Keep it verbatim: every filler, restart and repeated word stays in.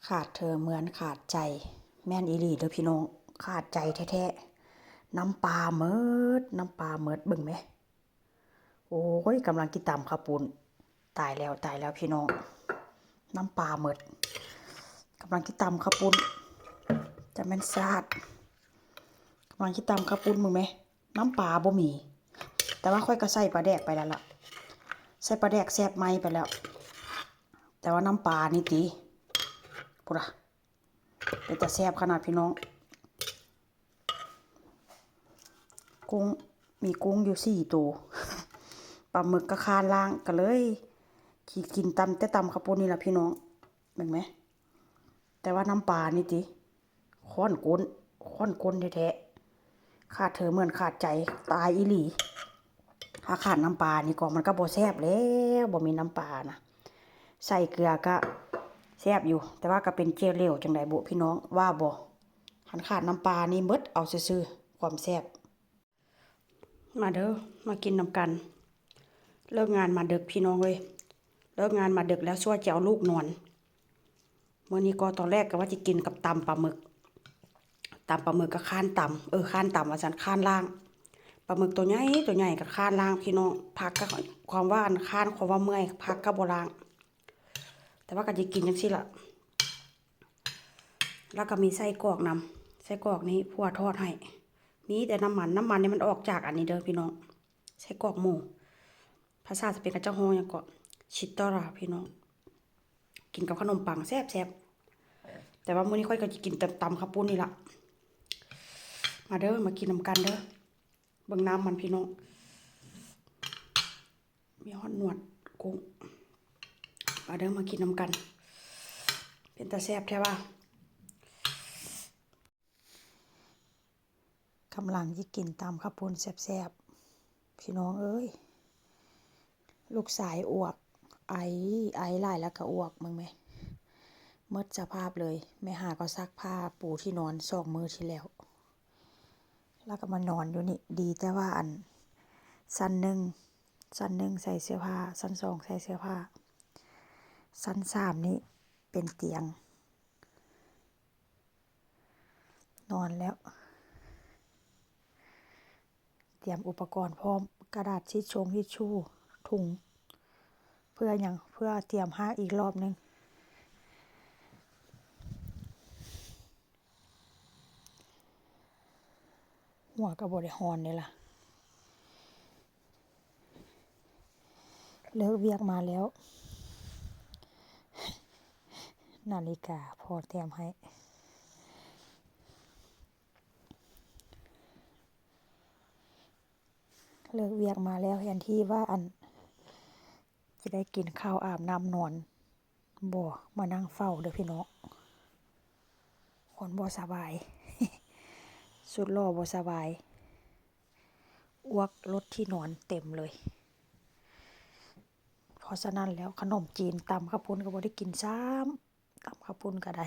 ขาดเธอเหมือนขาดใจ แม่นอีหลีเด้อพี่น้อง ขาดใจแท้ๆ น้ำปลาเมิด น้ำปลาเมิด เบิ่งแหม โอ้ย กำลังสิตำข้าวปุ้น ตายแล้ว ตายแล้วพี่น้อง น้ำปลาเมิด กำลังสิตำข้าวปุ้น จะแม่นซาด กำลังสิตำข้าวปุ้น เบิ่งแหม น้ำปลาบ่มี แต่ว่าข้อยก็ใส่ปลาแดกไปแล้วล่ะ ใส่ปลาแดกแซ่บไหมไปแล้ว แต่ว่าน้ำปลานี่ติ พุ้นน่ะ เป็นตาแซ่บขนาดพี่น้อง กุ้ง มีกุ้งอยู่สี่ตัว ปลาหมึกก็คร้านล้าง ก็เลยสิกินตำ แต่ตำข้าวปุ้นนี่ล่ะพี่น้อง เบิ่งแหม แต่ว่าน้ำปลานี่ติ ข้นก้น ข้นก้นแท้ๆ ขาดเธอเหมือนขาดใจ ตายอีหลี ถ้าขาดน้ำปลานี่ก็มันก็บ่แซ่บแล้ว บ่มีน้ำปลานะ ใส่เกลือก็แซ่บอยู่ แต่ว่าก็เป็นเจลเหลวจั่งใดบุพี่น้อง ว่าบ่ คันขาดน้ำปลานี่เมิดเอาซื่อๆ ความแซ่บ มาเด้อ มากินนำกัน เลิกงานมาดึกพี่น้องเอ้ย เลิกงานมาดึกแล้ว ซั่วจะเอาลูกนอน มื้อนี้ก็ตอนแรกก็ว่าสิกินกับตำปลาหมึก ตำปลาหมึกก็คร้านตำ เออ คร้านตำว่าซั่น คร้านล้าง ปลาหมึกตัวใหญ่ ตัวใหญ่ก็คร้านล้างพี่น้อง ผักก็ ความว่าอันคร้าน ความว่าเมื่อย ผักก็บ่ล้าง แต่ว่าก็สิกินจั่งซี้ล่ะ แล้วก็มีไส้กรอกนำ ไส้กรอกนี่ผัวทอดให้ มีแต่น้ำมัน น้ำมันนี่มันออกจากอันนี้เด้อพี่น้อง ไส้กรอกหมู ภาษาสเปนเขาเจ้าฮ้องหยังเกาะ ชิตอรา พี่น้อง กินกับขนมปังแซ่บๆ แต่ว่ามื้อนี้ข้อยก็สิกินแต่ตำข้าวปุ้นนี่ล่ะ มาเด้อ มากินนำกันเด้อ เบิ่งน้ำมันพี่น้อง มีฮอดหนวดกุ้ง มาเด้อ มากินนำกัน เป็นตาแซ่บแท้ว่า กำลังสิกินตำข้าวปุ้นแซ่บๆ พี่น้องเอ้ย ลูกชายอ้วก ไอ ไอหลายแล้วก็อ้วก เบิ่งแหม เมิดสภาพเลย แม่หาก็ซักผ้าปูที่นอนสองมื้อที่แล้ว แล้วก็มานอนอยู่นี่ ดีแต่ว่าอัน ชั้นหนึ่ง ชั้นหนึ่งใส่เสื้อผ้า ชั้นสองใส่เสื้อผ้า ชั้นสามนี่เป็นเตียง นอนแล้ว เตรียมอุปกรณ์พร้อม กระดาษทิชชงทิชชู่ ถุง เพื่อหยัง เพื่อเตรียมหากอีกรอบหนึ่ง หัวก็บ่ได้ฮ้อนเด้ล่ะ เลิกเวียกมาแล้ว นาฬิกาพ่อแถมให้ เลิกเวียกมาแล้ว แทนที่ว่าอัน สิได้กินข้าว อาบน้ำนอน บ่ มานั่งเฝ้าเด้อพี่น้อง คนบ่สบาย สุดหล่อบ่สบาย อ้วกรถที่นอนเต็มเลย เพราะฉะนั้นแล้วขนมจีนตำข้าวปุ้นก็บ่ได้กินซ้ำ ตำข้าวปุ้นก็ได้